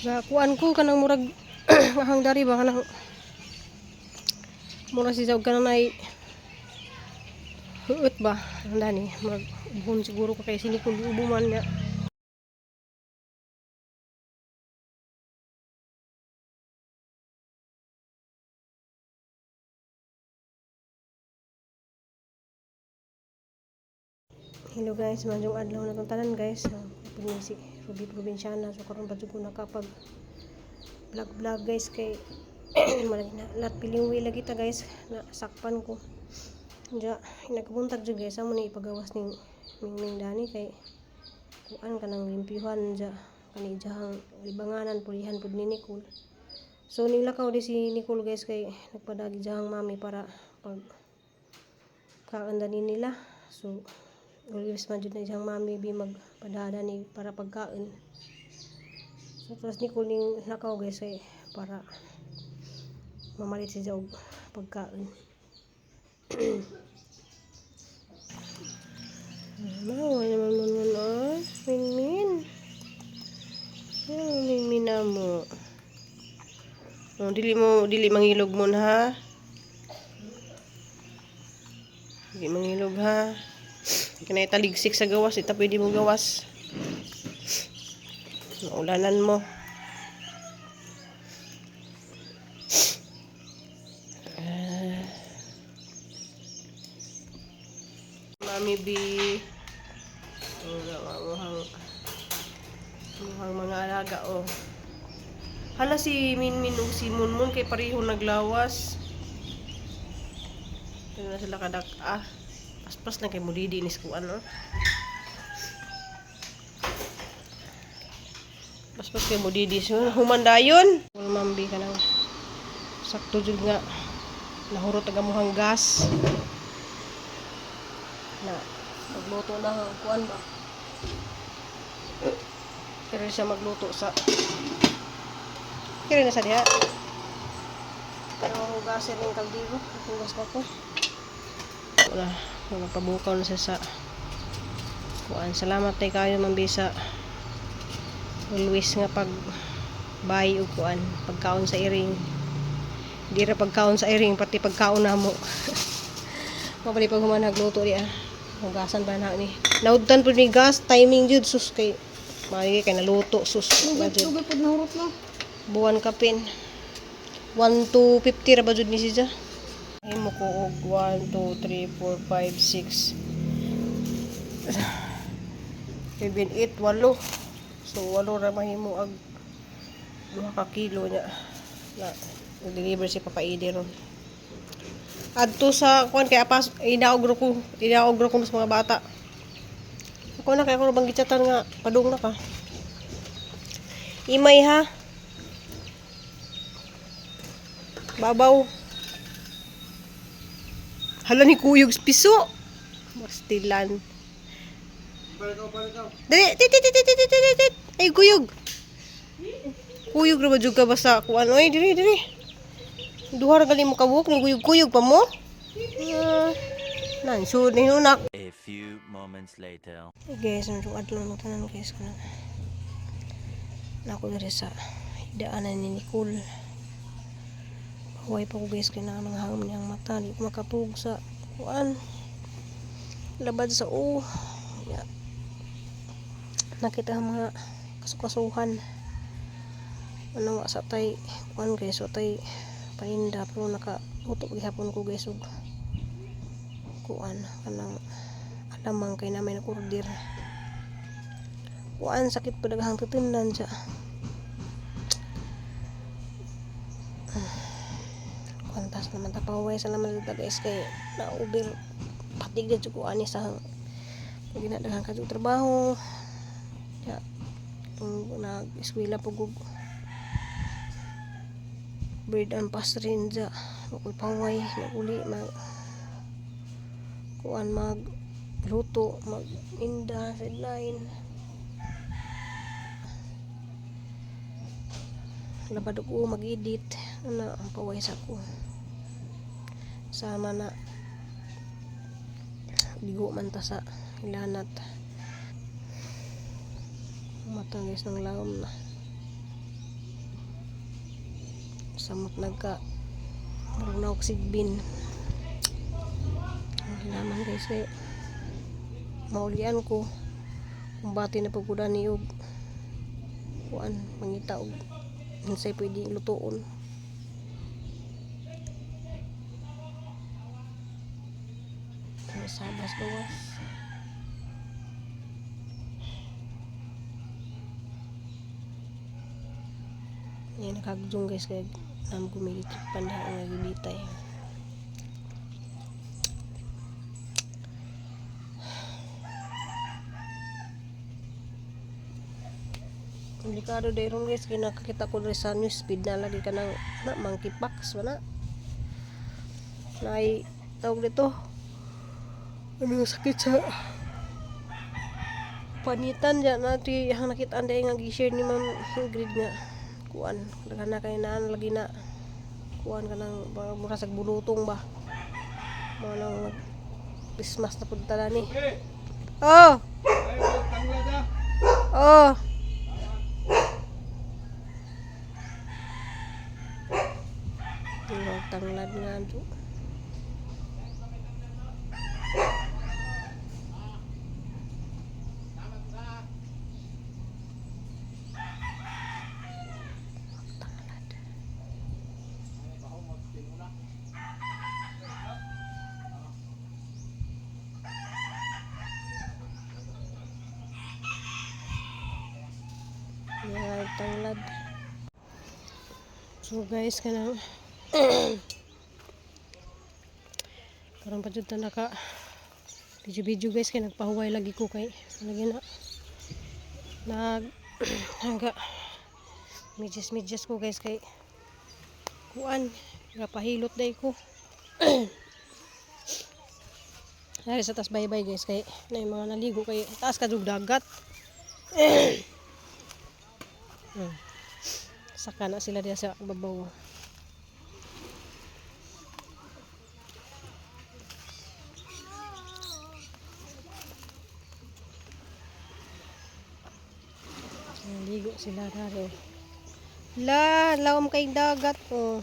Na kuan ko kanang murag ahang dari ba kanang mura si og kanang nay huot ba ang dani murag ubon siguro ko kay sini kung ubo man niya. Hello guys, maayong adlaw na tong tanan guys. So, si Ruby Provinciana. So karon pa jud ko nakapag vlog vlog guys kay malagi na lat piling lagi ta guys na sakpan ko. Diya nagbuntag jud guys amo ni ipagawas ning Mingming dani kay kuan kanang limpyuhan diya kani iyahang libanganan pulihan pud ni Nicole. So nilakaw di si Nicole guys kay nagpadagi iyahang mami para pag kaon dani nila. So always man jud na iyang mami bi magpadada ni para pagkaon. So tapos Nicole ning lakaw guys kay para mamalit siya og pagkaon. Mao naman mo nun ah. Mingmin. Oh, Mingmin na mo. Oh, dili mo dili mangilog mo ha. Dili mangilog ha. Kanay taligsik sa gawas, ita pwede mo gawas. Maulanan mo. Ah. Mami B. Oh, muhang mga alaga oh. Hala si Minmin ug si Munmun kay pareho naglawas. Ito na sila kadak ah. Paspas na kay mudidi ni kuan oh. Paspas kay mudidi so humandayon. Mambi ka nang sakto jud nga nahurot ang amuhang gas. Na magluto na ang kuan ba. Pero siya magluto sa Kira na sa diha. Pero hugasin ng kaldero. Hugas na ko. Wala, magpabukaw na siya sa kuan. Salamat tay kayo mambisa. Always nga pag buy og kuan, pagkaon sa iring. Di ra pagkaon sa iring, pati pagkaon namo. Mabali pag human nagluto diya. Hugasan ba na ni? Naudtan pud ni gas timing jud sus kay maigi kay naluto sus. Lugay, Jud. lugay pud nahurot no. Buwan kapin. 1 to 50 ra ba jud ni siya? Himo ko og 1 2 3 4 5 6 7 8 8. So 8 ra mahimo ag 2 ka kilo niya. Na deliver si Papa Ide ron. Adto sa kuan kay apas inaog ro ko sa mga bata. Ako na kay ako bang gitsatan nga padung na ka. Imay ha. Babaw. Hala ni kuyog piso. Mastilan. Dali, tit tit tit tit tit tit, tit. Ay kuyog. Kuyog ra ba jud ka basta kuan oy diri diri. Duha ra gali mo kabuk ni kuyog-kuyog pa mo. Ah, nansud ni hunak. A few moments later. Hey guys, ang adlaw na tanan guys kana. Nako diri sa daanan ni Nicole. Huway pa ko guys kay naa nang niyang mata, di ko makatug sa kuan. Labad sa o. Ya. Nakita ang mga kasukasuhan. Ano wa sa tay kuan guys, so tay paninda pero naka luto gihapon ko guys og kuan kanang alamang kay namin nag-order. Kuan sakit pa daghang tutindan siya. Kwantas naman ta paway sa naman ta guys kay na-over patig na jud ko ani sa ginadaghan ka jud trabaho. Ya, tung nag-eskwela pug og bread and pastry dya. Ako'y paway, naguli, mag kuan mag luto, mag inda, sideline. Labad ko mag-edit, ana ang paway sa ko. Sama na ligo man ta sa ilanat. Mata guys ng lawom na. Samot nagka murag na sigbin. Ang hinaman guys kay maulian ko kumbati na pagkuda ni og kuan mangita og unsay pwede lutoon. Sabas gawas. Yan nakagdung guys kay nam gumilitrip pandaha nga gibitay. Delikado day ron guys kay nakakita ko diri sa news feed na lagi kanang na monkeypox ba na. Nay tawag dito. Ano yung sakit sa panitan dyan na ti ang nakita anday nga gi-share ni Ma'am Ingrid nga kuan daghan na kay naan lagi na kuan kanang mura sa bulutong ba mo nang Christmas na pud tala ni. Oh, oh, Ang tanglad nga do. Tanglad. Mga tanglad. So guys, kanang karon pa jud ta naka video video guys kay nagpahuway lagi ko kay lagi na nag naga medyas medyas ko guys kay kuan napahilot day ko. Nari sa tas bye bye guys kay na yung mga naligo kay taas ka jud dagat. Saka na sila diya sa babaw. Naligo sila raro. La, lawom kay dagat oh.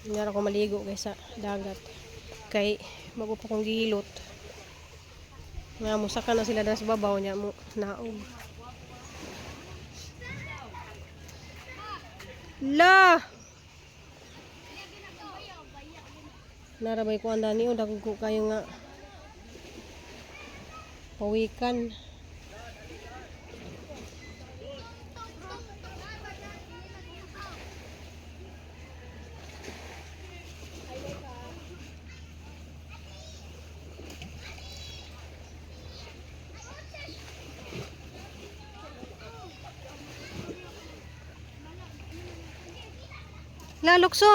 Hindi ako maligo guys sa dagat. Kay bago pa kong gihilot. Nga mo saka na sila sa babaw niya mo naog. La! Narabay ko ang dani o dagko kayo nga pawikan. La, lukso!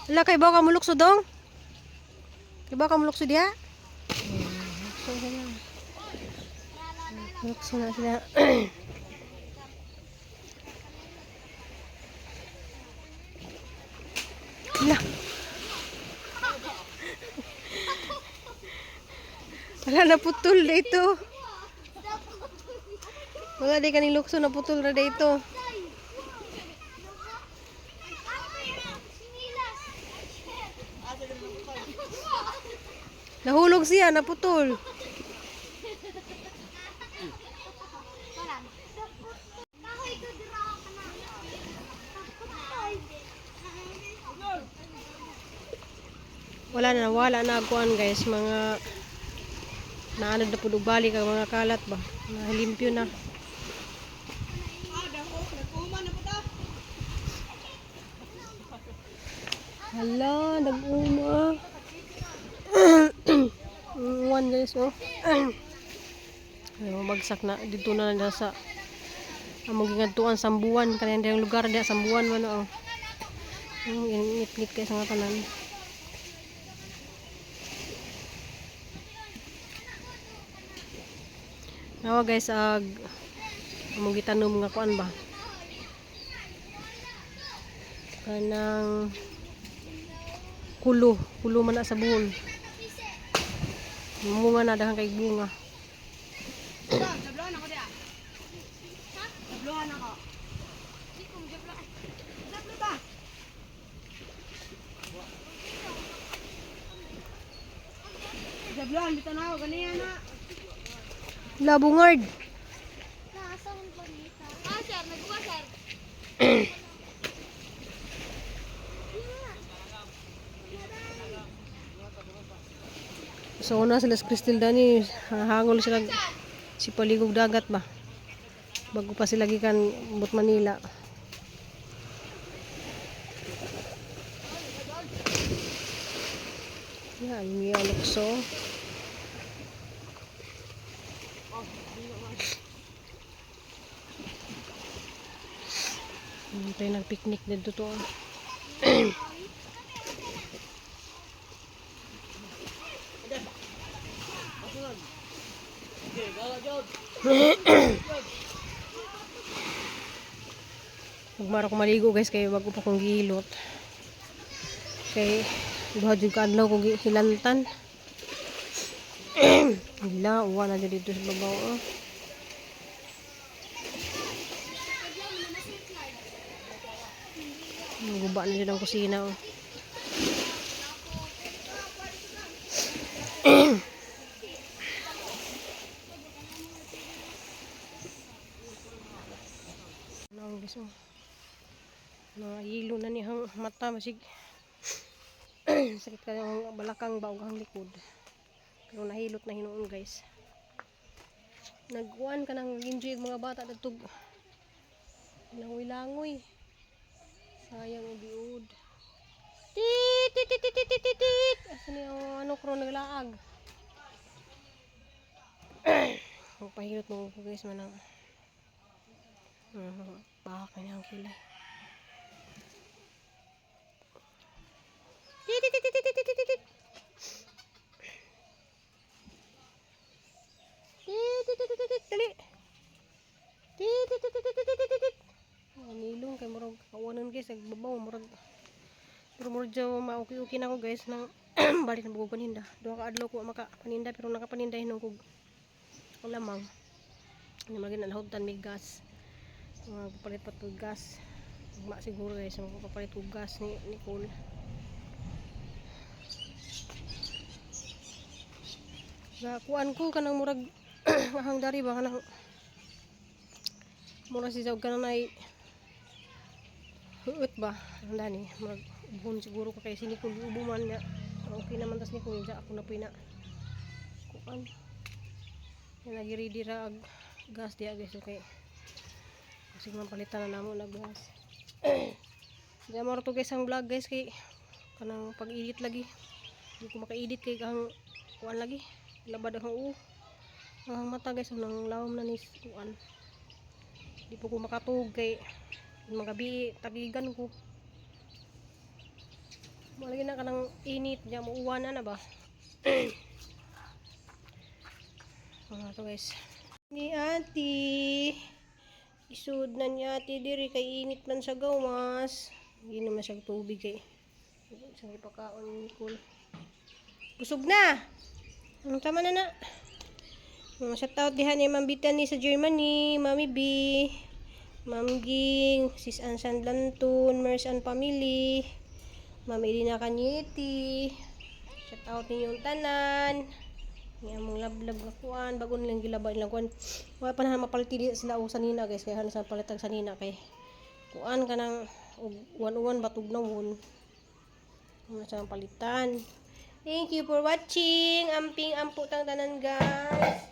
La, kay ba ka mulukso dong? Kay ba ka mulukso diha? Lukso sila. Lukso na sila. La. Wala, naputol dito. Wala di kaning lukso, naputol ra dito. Nahulog siya, naputol. Wala na kuan guys, mga naanod na pud og balik ang mga kalat ba. Nalimpyo na. Hala, nag-uma. Uwan guys, oh. Ay, mabagsak na dito na na sa among gingadtuan Sambuan kanang diyang lugar diya Sambuan man oh. Ang ngit-ngit kay sa nga tanan. Nawa guys ag among gitanom nga kuan ba. Kanang Kulo, kulo man na sa Bohol. Bunga na daghan kay bunga. Dablohan ako diya. Dablohan ako. Dablo ba? Dablohan bitaw na ako ganiya na. Labungard. Nasa ang bonita. Ah, sir. Nagkuha, sir. So una sila sa Crystal Dani, hangol sila si paligog dagat ba. Bago pa sila gikan But Manila. Yan, Mia Lukso. Tayo nag-picnic dito to. Ah. Ugmara ko maligo guys kay bago pa kong gihilot. Kay duha jud ka adlaw kong hilantan. Hila, uwa na jud dito sa babaw. Oh. Guba na jud ang kusina. Oh. Ano guys, oh. Nahilo na niyang mata masig sakit kayo ang balakang ba ug ang likod. Pero nahilot na hinuon guys. Nagkuan ka nang enjoy ang mga bata dadtog. Langoy-langoy. Sayang ang biud. Tit tit tit tit tit tit tit. Asa ni ang ano kron naglaag. Pahilot mo ko guys manang. Baka kanyang kilay. Tit tit tit tit tit tit tit. Tit tit tit tit tit dali. Tit tit tit tit tit tit tit. Ang nilong kay murag kawanan guys nagbabaw murag pero murag jaw mauki-uki na ako guys nang balik na bugo paninda. Duha ka adlaw ko maka paninda pero nakapaninda hinon kog lamang. Ano man ginalahod may gas. Mga papalit pa og gas. Ugma siguro guys, mga papalit og gas ni Nicole. Ga kuan ko kanang murag ahang dari ba kanang murag si og kanang nay huot ba ang dani murag ubon siguro ko kay si Nicole ubo man niya. Okay naman tas Nicole ja ako na puy na kuan. Yan nagi-ready ra og gas diya guys, okay. Kasi man palitan na namo na gas. Diya mo to guys ang vlog guys kay kanang pag-edit lagi. Di ko maka-edit kay ang kuan lagi. Labad ang u. Ang mata guys nang lawom na ni kuan. Di po ko makatug kay mga gabi tagigan ko. Malagi na kanang init diya mo uwan na na ba. Mga to guys. Ni ate. Isud na ni ate diri kay init man sa gawas. Hindi naman siya tubig kay. Sa ipakaon ni Nicole. Busog na. Ang tama na na. Mga shout out diha ni Ma'am Bitani sa Germany, Mami B, Ma'am Ging, Sis Ann Sanlantun, Mers and Family, Ma'am Irina Kanyeti. Shout out ninyong tanan. Nga mong lablab nga kuan, bago nilang gilaba nilang kuan. Wala pa na mapalit di sila og sanina guys, kay halos sa palitag sanina kay kuan kanang og uwan-uwan batug na won. Ano sa palitan. Thank you for watching. Amping ampo tang tanan guys.